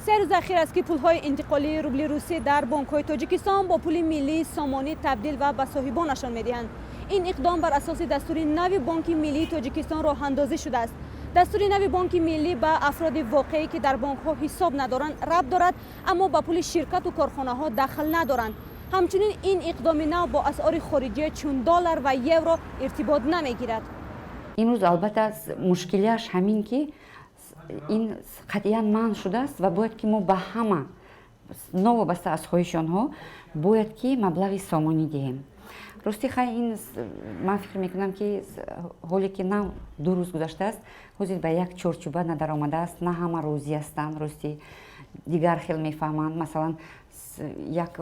3 рӯз ахир аст, ки пулҳои интиқолии рубли русӣ дар бонкҳои Тоҷикистон бо пули миллии сомонӣ табдил ва ба соҳибонашон медиҳанд. Ин иқдом бар асоси дастури нави Бонки миллии Тоҷикистон роҳандозӣ шудааст. Дастури нави Бонки миллӣ ба афроди воқеӣ, ки дар бонкҳо ҳисоб надоранд, рабт дорад, аммо ба пули ширкату корхонаҳо дахл надоранд. Ҳамчунин ин иқдоми нав бо асъори хориҷия, чун доллар ва евро, иртибот намегирад. Имрӯз, албатта, мушкилиаш ҳамин, ки ин қатъиян манъ шудааст ва бояд ки мо ба ҳама, новобаста аз хоҳиши онҳо, бояд ки маблағи сомонӣ диҳем. Рости, хай, ин ман фикр мекунам, ки ҳоле ки нав 2 рӯз гузаштааст, ҳозир ба як чорчӯба надаромадааст, на ҳама розӣ ҳастанд. Рости, дигар хел мефаҳманд. Масалан, як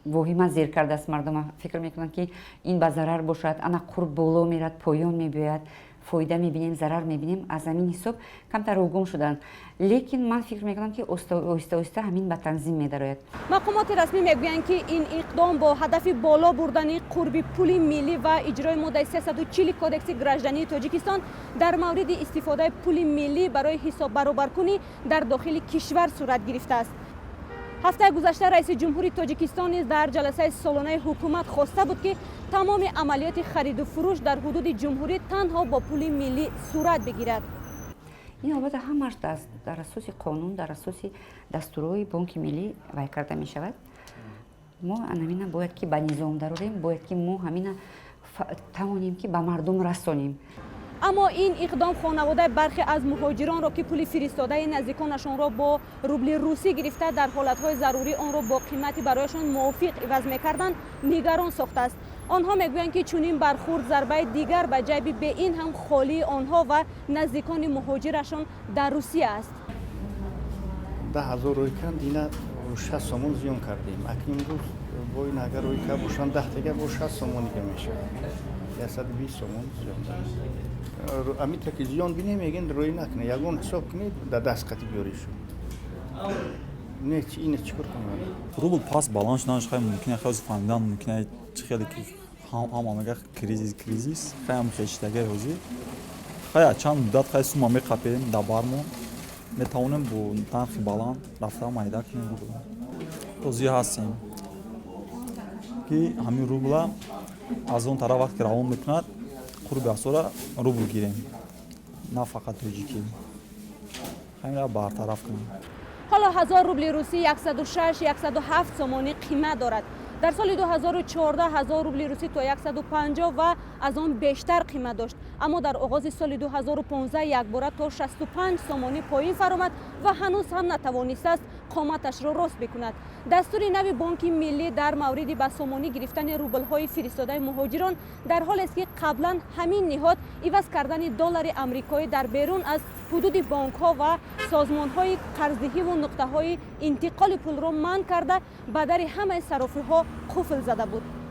воҳима зер кардааст мардума, фикр мекунанд, ки ин ба зарар бошад. Ана қурб боло мерад, поён мебиёяд, фоида мебинем, зарар мебинем. Аз ҳамин ҳисоб камтар гум шуданд, лекин ман фикр мекунам, ки оҳиста оҳиста ҳамин ба танзим медарояд. Мақомоти расмӣ мегӯянд, ки ин иқдом бо ҳадафи боло бурдани қурби пули миллӣ ва иҷрои моддаи 340 Кодекси граждании Тоҷикистон дар мавриди истифодаи пули миллӣ барои ҳисоббаробаркунӣ дар дохили кишвар сурат гирифтааст. Ҳафтаи гузашта раиси ҷумҳури Тоҷикистон низ дар ҷаласаи солонаи ҳукумат хоста буд, ки тамоми амалиёти хариду фурӯш дар ҳудуди ҷумҳурӣ танҳо бо пули миллӣ сурат бигирад. Ин, албатта, ҳамаш дар асоси қонун, дар асоси дастурҳои Бонки миллӣ вай карда мешавад. Мо анамина бояд ки ба низом дарорем, бояд ки мо ҳамина тавонем, ки ба мардум расонем. Аммо ин иқдом хонаводаи бархе аз муҳоҷиронро, ки пули фиристодаи наздиконашонро бо рубли русӣ гирифта, дар ҳолатҳои зарурӣ онро бо қимати барояшон мувофиқ иваз мекарданд, нигарон сохтааст. Онҳо мегӯянд, ки чунин бархурд зарбаи дигар ба ҷайби беин ҳам холии онҳо ва наздикони муҳоҷирашон дар Русия аст. 10 000 рӯй канд, ина 60 сомон зиён кардем. Акнун имрӯз бо ин агар рӯй кард бошанд, 10 тега бо 60 сомон дига мешавад, 120 сомон зиён. Амитра ки зиён бинем, мегӯянд, рӯй накунед, ягон ҳисоб кунед, дар даст қати биёришу не. Ина чӣ кор кунем? Рубл пас баланд шуданаш, хай, мумкин, хеле фаҳмидан мумкин, чӣ хеле ки ҳама мега кризис, кризис, хай, ҳам хешитагай ҳозир, хай, чанд муддат, хай, сума меқапем дар бармон, метавонем бо нархи баланд рафта майда кунем рубл. Розӣ ҳастем, ки ҳамин рубла аз он тараф вақте равон мекунад, қурби асора рубл гирем, на фақат тоҷикӣ. Ҳаминра бартараф кунем. Ҳоло 1000 рубли русӣ 106, 107 сомонӣ қимат дорад. Дар соли 2014 1000 рубли русӣ то 150 ва аз он бештар қимат дошт, аммо дар оғози соли 2015 якбора то 65 сомонӣ поин фаромад ва ҳанӯз ҳам натавонистааст қоматашро рост бикунад. Дастури нави Бонки миллӣ дар мавриди ба сомонӣ гирифтани рублҳои фиристодаи муҳоҷирон дар ҳолест, ки қаблан ҳамин ниҳод иваз кардани доллари амрикоӣ дар берун аз ҳудуди бонкҳо ва созмонҳои қарздиҳиву нуқтаҳои интиқоли пулро манъ карда, ба дари ҳамаи сарофиҳо қуфл зада буд.